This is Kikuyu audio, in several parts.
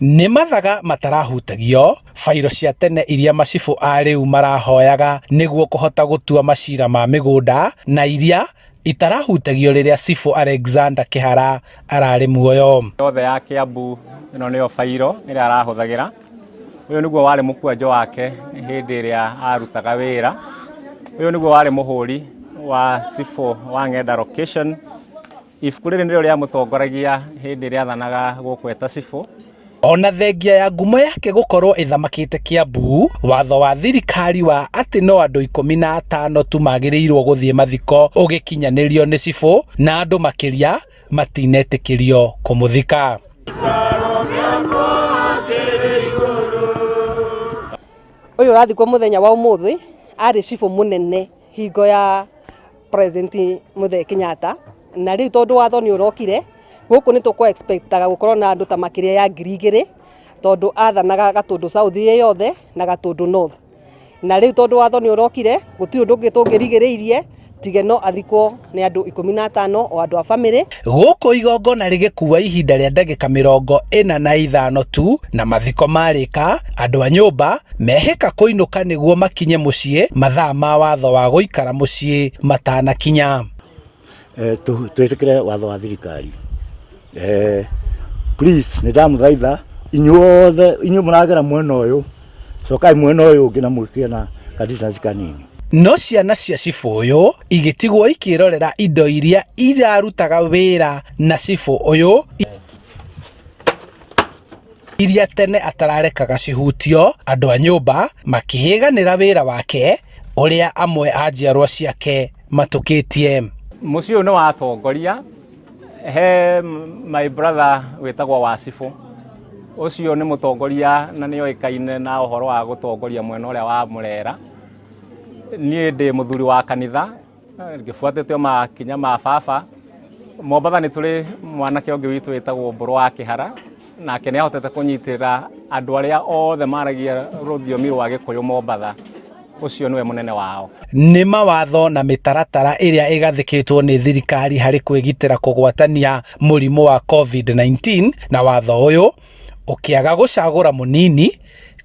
Nĩ mathaga matarahutagio, bairo cia tene iria macibũ a rĩu marahoyaga nĩguo kũhota gũtua macira ma mĩgũnda na iria itarahutagio rĩrĩa cibũ Alexander Kĩhara ararĩ muoyo. Yothe ya Kiambu ĩno nĩyo bairo ĩrĩa arahũthagĩra. Ũyũ nĩguo warĩ mũkwanjũ wake hĩndĩ ĩrĩa arutaga wĩra. Ũyũ nĩguo warĩ mũhũri wa cibũ wa Ng'enda location. Ibuku rĩrĩ nĩrĩo rĩamũtongoragia hĩndĩ ĩrĩa athanaga gũkũ eta cibũ. Ona thengia ya ngumo yake gũkorwo ĩthamakĩte Kiambu, watho wa thirikari wa atĩ no andũ 15 tu magĩrĩirwo gũthiĩ mathiko ũgĩkinyanĩrio nĩ cibũ na andũ makĩria matinetĩkĩrio kũmũthika. Ũyũ ũrathikwo mũthenya wa ũmũthĩ arĩ cibũ mũnene hingo ya President Muthee Kenyatta na rĩu tondũ watho nĩ ũrokire gũkũ nĩ tũkũ expectaga gũkorwo na andũ ta makĩria ya 2000 tondũ athanaga Gatũndũ South ĩ yothe na Gatũndũ North. Na rĩu tondũ watho nĩ ũrokire gũtirĩ ũndũ ũngĩ tũngĩrigĩrĩirie tige no athikwo nĩ andũ 15 o andũ a bamĩrĩ. Gũkũ igongona rĩgĩkua ihinda rĩa ndagĩka 45 tu na mathiko marĩka, andũ a nyũmba mehĩka kũinũka nĩguo makinye mũciĩ mathaa ma watho wa gũikara mũciĩ matanakinya. Twĩtĩkĩre watho wa thirikari. Please nĩ ndamũthaitha inyuothe inyuĩ mũragera mwena ũyũ cokai mwena ũyũ ũngĩ na mũgĩe na ka distance kanini. No ciana cia cibũ ũyũ igĩtigwo ikĩrorera indo iria irarutaga wĩra na cibũ ũyũ iria tene atararekaga cihutio, andũ a nyũmba makĩhĩganĩra wĩra wake ũrĩa amwe a njiarwa ciake matũkĩtie. Mũciĩ ũyũ nĩ watongoria he my brother wĩtagwo Wacibũ, ũcio nĩ mũtongoria na nĩ oĩkaine na ũhoro wa gũtongoria mwena ũrĩa wa Mũrera. Niĩ ndĩ mũthuri wa kanitha ngĩbuatĩte makinya ma baba. Mombatha nĩ tũrĩ mwanake ũngĩ witũ wĩtagwo Mbũrũ wa Kĩhara, nake nĩ ahotete kũnyitĩrĩra andũ arĩa othe maragia rũthiomi rwa Gĩkũyũ Mombatha, ũcio nĩwe mũnene wao. Nĩ mawatho na mĩtaratara ĩrĩa ĩgathĩkĩtwo nĩ thirikari harĩ kwĩgitĩra kũgwatania mũrimũ wa Covid-19 na watho ũyũ ũkĩaga gũcagũra mũnini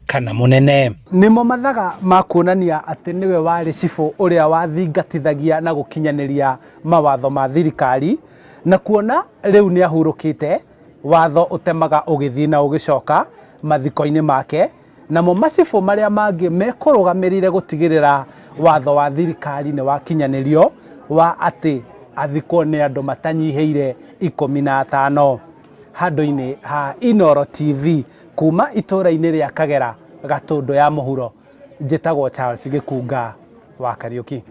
kana mũnene. Nĩmo mathaga ma kuonania atĩ nĩwe warĩ cibũ ũrĩa wathingatithagia na gũkinyanĩria mawatho ma thirikari, na kuona rĩu nĩ ahurũkĩte, watho ũtemaga ũgĩthiĩ na ũgĩcoka mathiko-inĩ make, namo macibũ marĩa mangĩ mekũrũgamĩrĩire gũtigĩrĩra watho wa thirikari nĩ wakinyanĩrio wa atĩ athikwo nĩ andũ matanyihĩire 15. Handũ-inĩ ha Inooro TV kuma itũra-inĩ rĩa Kagera, Gatũndũ ya mũhuro, njĩtagwo Charles Gĩkunga wa Kariũki.